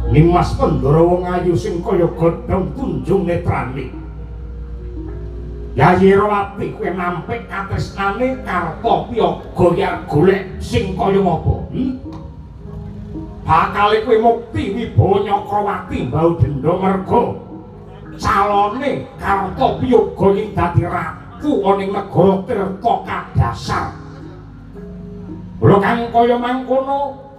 Nimas Pandara wong ayu sing kaya godhong tunjung netrane. Yayi Rawati kowe nampik katresnane Kartopiyaga yen golek sing kaya ngapa? Bakale kowe mukti wibawa Nyakrawati mbau denda merga calone Kartopiyaga ing dadi ratu ana ing negara Tirta Kadasar. Lha kang kaya mangkono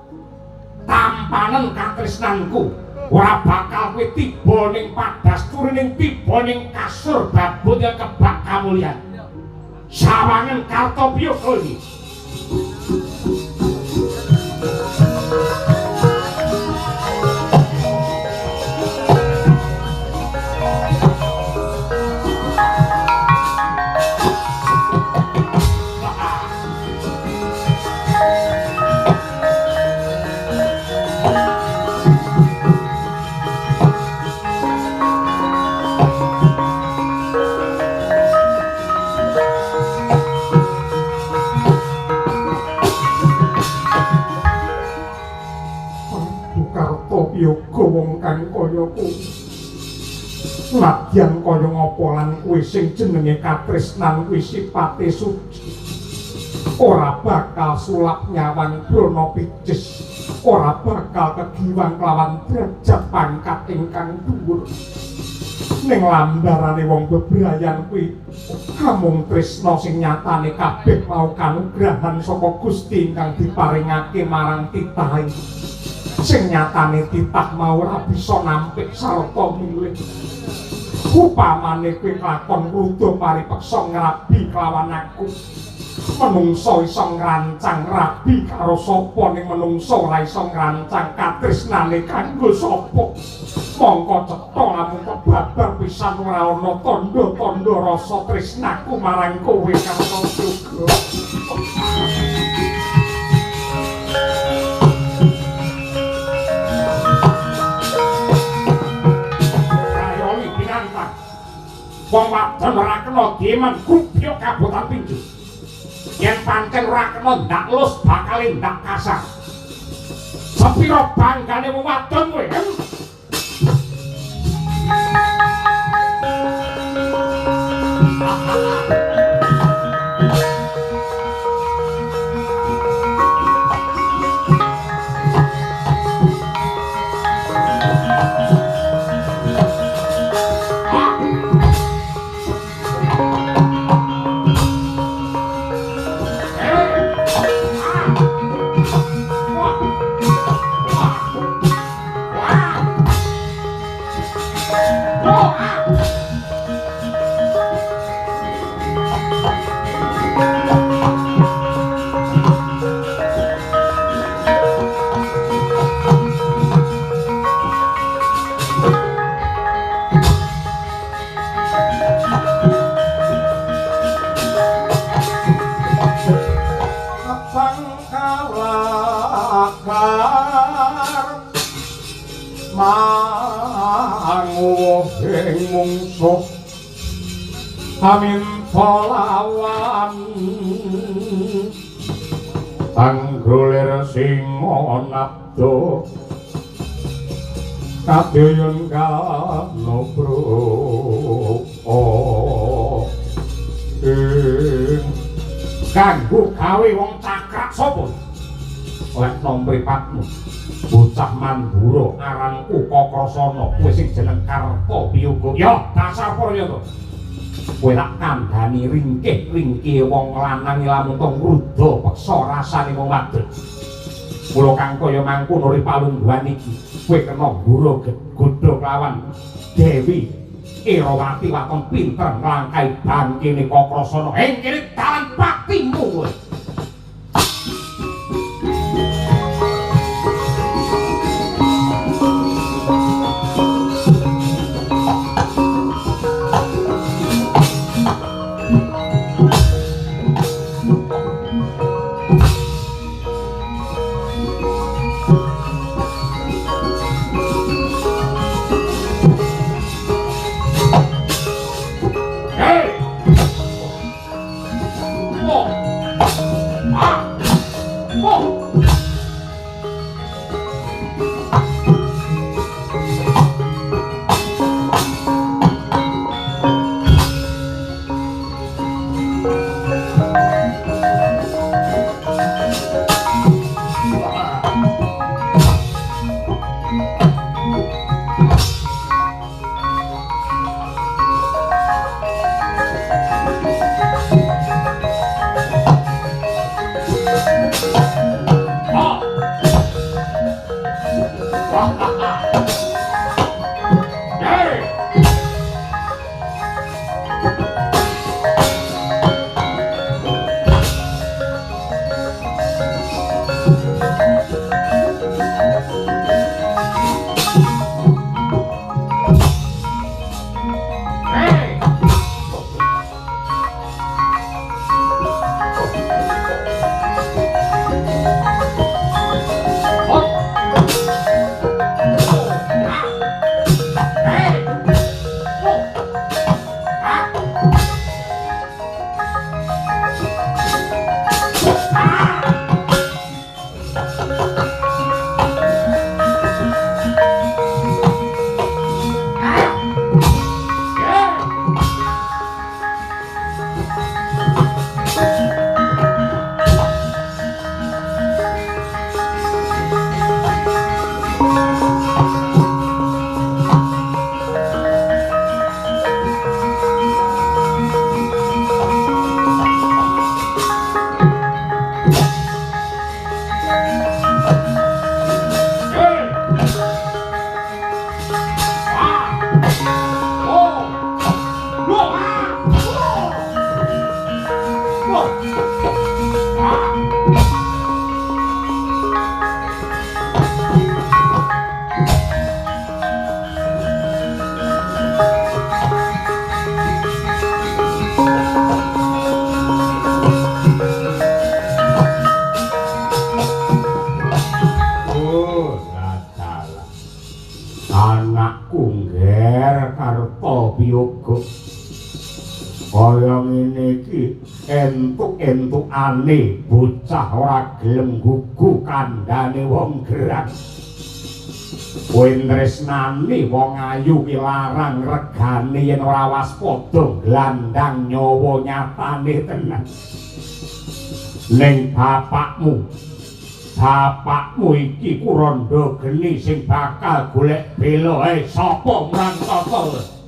tampanen katresnanku ora bakal kowe tiba ning padasturi ning tiba ning kasur babut yang kebak kamulyan. Sawangen Kartopiyaga iki. Yoga wong kang kaya kowe. Nadyan kaya ngapa lan kowe sing jenenge katresnan kuwi sipate suci. Ora bakal sulap nyawang brana picis, ora bakal kegiwang kelawan derajat pangkat ingkang dhuwur. Ning lambarane wong bebrayan kuwi amung tresna sing nyatane kabeh mau kanugrahan saka Gusti ingkang diparingake marang titah. Sing nyatane titah mau ora bisa nampik sarta milih. Upamane kowe kelakon ngruda paripeksa ngrabi kelawan aku. Menungso iso ngrancang rabi karo sapa ning menungso ora iso ngrancang katresnane kanggo sapa. Mongko cetha lamun kebabar pisan ora ana tandha-tandha rasa tresnaku marang kowe Kartopiyaga. Wong wadon ora kena diemen grubyo kabotan pinju. Yen pancen ora kena ndak lus bakal ndak kasar. Sepira banggane wong wadon kowe? Mungsuh aminta lawan anggulir singa nabdo kaduyun kanubro ing Kanggo gawe wong cakrak sapa? Lekno mripatmu. Bocah Mandura aranku Kakrasana, kowe sing jeneng Kartopiyoga. Ya, dasar Prayata. Kowe tak kandhani ringkih-ringkihe wong lanang lamun to ngruda peksa rasane wong wadon. Mula kang kaya mangkono ri palungguhan iki, kowe kena ngura godha kelawan Dewi Irawati waton pinter nglangkai bangkene Kakrasana. Ing kene dalan patimu kowe. Kaya ngene iki entuk-entukane bocah ora gelem gugu kandhane wong gerang. Kowe tresnani wong ayu ki larang regane yen ora waspada glandang nyawa nyatane tenan. Ning bapakmu, bapakmu iki kuranda geni sing bakal golek bela. Sapa mrantata?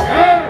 Hey!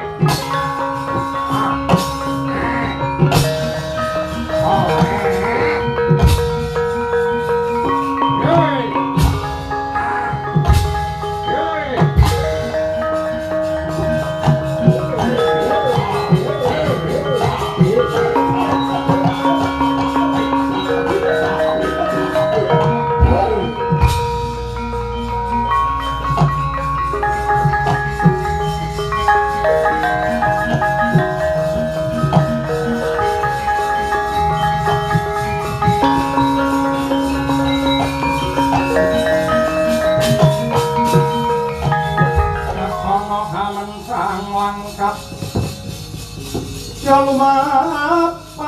Lumapas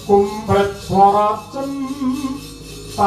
kumpret swara cempare.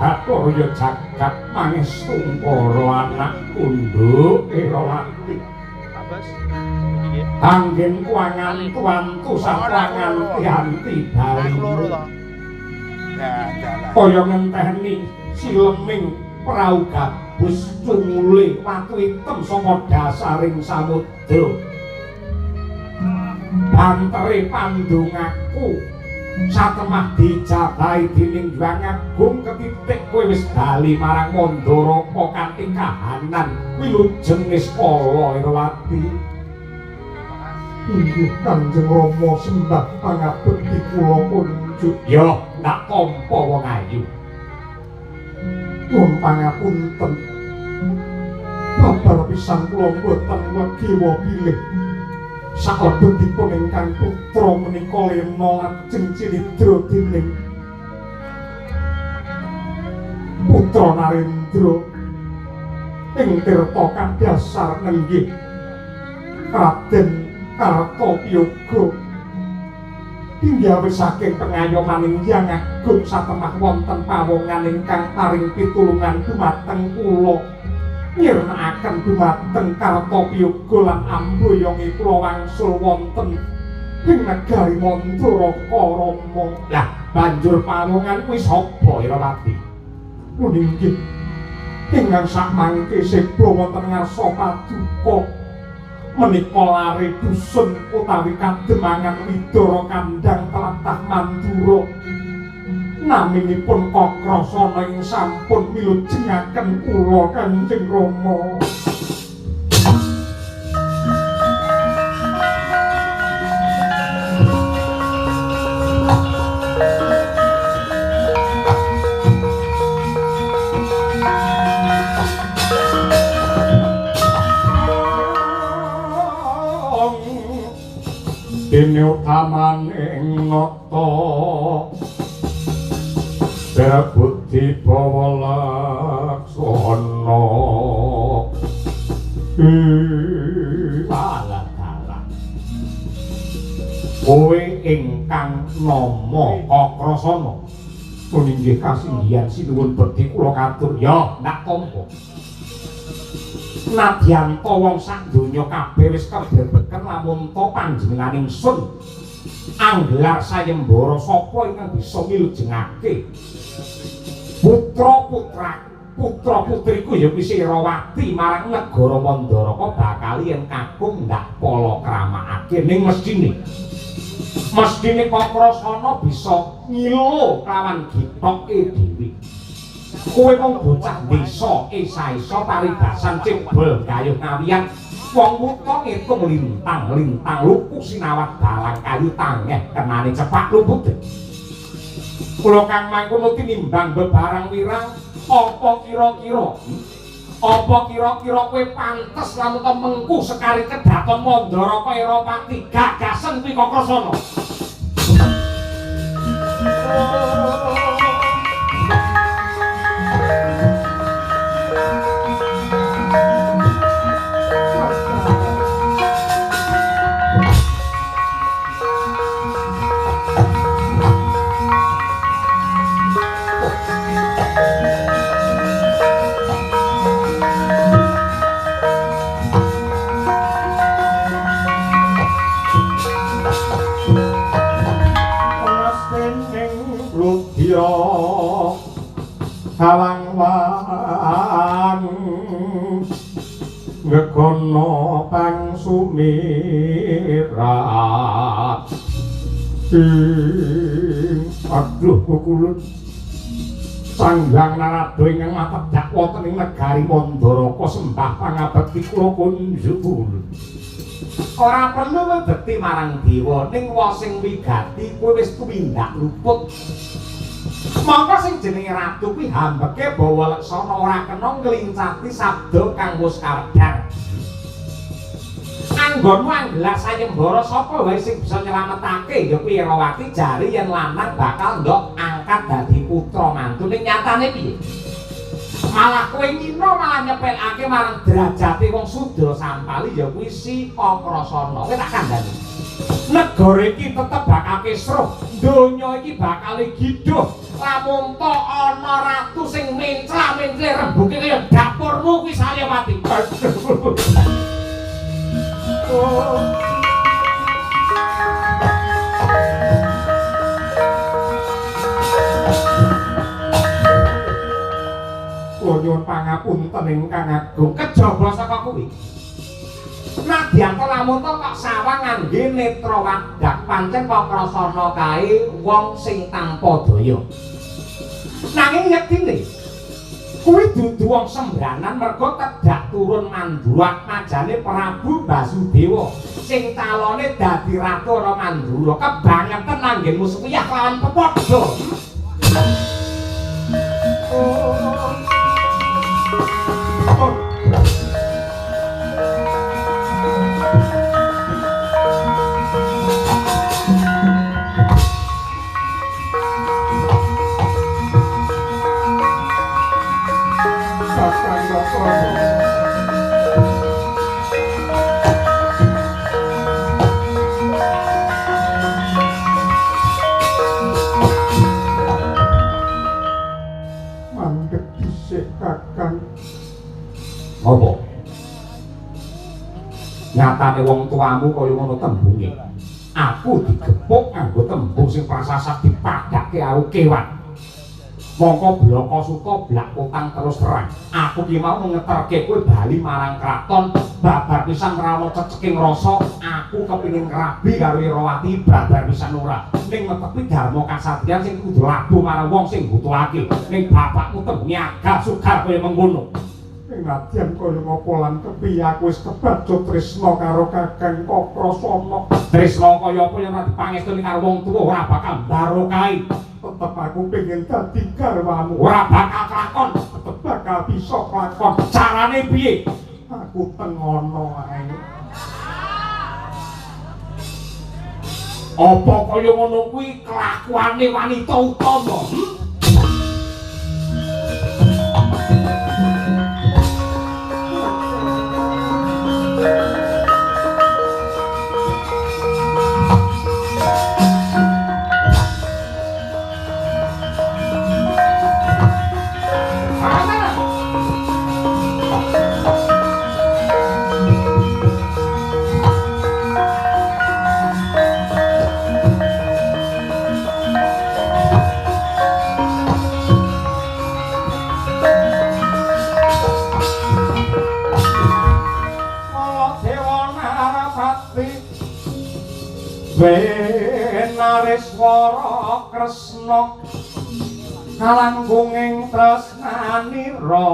Bathara jagat mangestu para anak kunduk Irawati. Anggen kuangan tuantu satrangan tianti bali. Kaya ngenteni sileming prau gabus cungule watu item saka dasaring samudra. Bantere pandongaku satemah dijabahi dening Hyang Agung ketitik kowe wis bali marang Mandaraka kanthi kahanan wilujeng niskala Irawati. Inggih Kanjeng Rama sembah pangabekti kula kunjuk. Ya, tak tampa wong ayu. Nuwun pangapunten. Babar pisan kula mboten wegiwa bilih saklebetipun ingkang putra menika lena lajeng cinidra dening Putra Narendra ing tirta kadhasar nenggih Raden Kartopiyoga. Inggih saking pengayomaning Hyang Agung satemah wonten pawongan ingkang paring pitulungan dumateng kula nyirnakaken dumateng Kartopiyoga lan amboyonge kula wangsul wonten ing negari Mandaraka Rama. Lah banjur pawongan kuwi sapa Irawati? Inggih ingkang sakmangke seba wonten ngarsa paduka menika lare dusun utawi kademangan Widara Kandhang tlatah Mandura. Naminipun Kakrasana ing sampun milujengaken kula Kanjeng Rama. Utamaning nata Budi bawa laksana. Alah dalah. Kowe ingkang nama Kakrasana inggih kasinggihan sinuwun bekti kula katur. Ya, ndak tampa. Nadyan ta wong sak donya kabeh wis kebrebeken lamun ta panjenengan ingsun anggelar sayembara sapa ingkang bisa milujengake putra putriku ya kuwi Irawati marang negara Mandaraka bakal yen kakung ndak pala kramakake ning mesthine Kakrasana bisa ngilo kelawan githoke dhewe. Kowe wong bocah desa esa-esa paribasan cebol gayuh ngawiyan wong wuta ngitung lintang-lintang luku sinawat balang kayu tangeh kenane cepak lumpute. Kula kang mangkono tinimbang bebarang wirang apa kira-kira kowe pantes lamun ta mengku sekari kedaton Mandaraka Irapati gagasen kuwi Kakrasana. Hawang-wang ngekono pangsumirat ing aduh kukulun Sanghyang Narada ingkang matedhak wonten ing negari Mandaraka sembah pangabekti kula kunjuk. Ora perlu bekti marang dewa ning wong sing wigati kowe wis tumindak luput. Mongko sing jenenge ratu kuwi hambeke bawa leksana ora kena nglincati sabda kang wis kardar. Anggonmu anggelar sayembara sapa wae sing bisa nyelametake ya kuwi Irawati jare yen lanang bakal ndok angkat dadi putra mantu ning nyatane piye? Malah kowe ngino malah nyepelake marang derajate wong sudra sampali ya kuwi si Kakrasana. Kowe tak kandhani. Negara iki tetep bakal kisruh, donya iki bakal giduh. Lamun ta ana ratu sing mencla-mencle rembuke kaya dapurmu kuwi Salyapati. Kula nyuwun pangapunten ingkang agung. Kejaba saka kuwi. Nadyan ta lamun ta kok sawang ngangge netra wadak pancen Kakrasana kae wong sing tanpa daya. Nanging yektine kuwi dudu wong sembranan merga tedhak turun Mandura majane Prabu Basudewa sing calone dadi ratu ana Mandura kebangetan anggenmu sepiyah lawan pepadha. Mandek dhisik Kakang. Apa? Nyatane wong tuamu kaya ngono tembunge. Aku digepuk nganggo tembung sing prasasat dipadhake karo kewan. Mongko blaka suta blak utang terus terang. Aku ki mau ngeterke kowe bali marang kraton babar pisan ra ono ceceking rasa. Aku kepengin ngrabi karo Irawati babar pisan ora. Ning netepi dharma kasatriyan sing kudu labuh marang wong sing butuhake. Ning bapakmu tembunge agak sugar kaya mengkono. Ning nadyan kaya ngapa lan kepiye aku wis kebacut tresna karo Kakang Kakrasana. Tresna kaya apa yen ora dipangestuni karo wong tuwa ora bakal barokahi. Tetep aku pengen dadi garwamu. Ora bakal kelakon, tetep bakal bisa kelakon. Carane piye? Aku tengono ae. Apa kaya ngono kuwi kelakuane wanita utama? Wenareswara Kresna kalangkunging tresnanira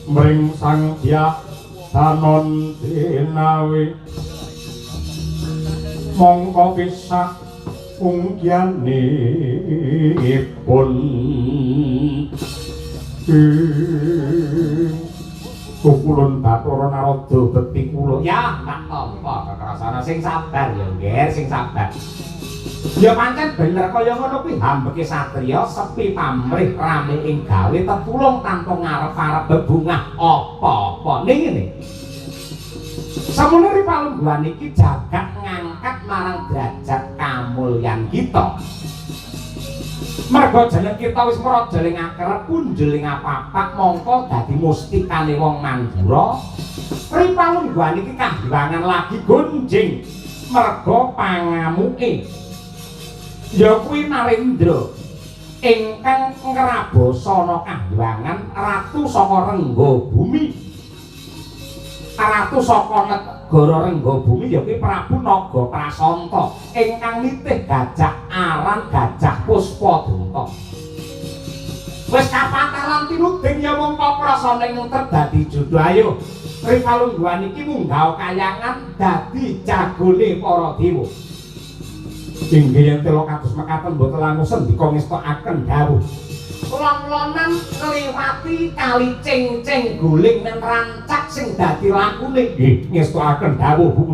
mring Sang Dyah Danon dinawi mongko pisah ungkyanipun Kukulun Bathara Narada bekti kula. Ya, tak tampa kekrasana sing sabar ya, Ngger, sing sabar. Ya pancen bener kaya ngono kuwi hambeke satriya sepi pamrih rame ing gawe tetulung tanpa ngarep-arep bebungah apa-apa. Ning ngene. Samono palungguhan iki jagat ngangkat marang derajat kamulyan kita. Merga jeneng kita wis mraja ing akrep punjul ing apapak mongko dadi mustikane wong Mandura. Ripalungguhan iki kahyangan lagi gonjing merga pangamuke ya kuwi Narendra ingkang ngrabasana kahyangan ratu saka Rengga Bumi. Ratu saka negara Rengga Bumi ya kuwi Prabu Naga Prasanta ingkang nitih gajah aran Gajah Puspadanta. Wis kapatalan tinuding ya mung prasane ngunter dadi jodho. Ayo ripalungguhan iki munggah kayangan dadi jagone para dewa. Inggih yen tela kados mekaten mboten langung sendika ngestokaken dawuh. Lon-lonan ngliwati kali ceng-ceng guling nen rancak sing dadi lakune. Nggih ngestokaken dawuh Bu.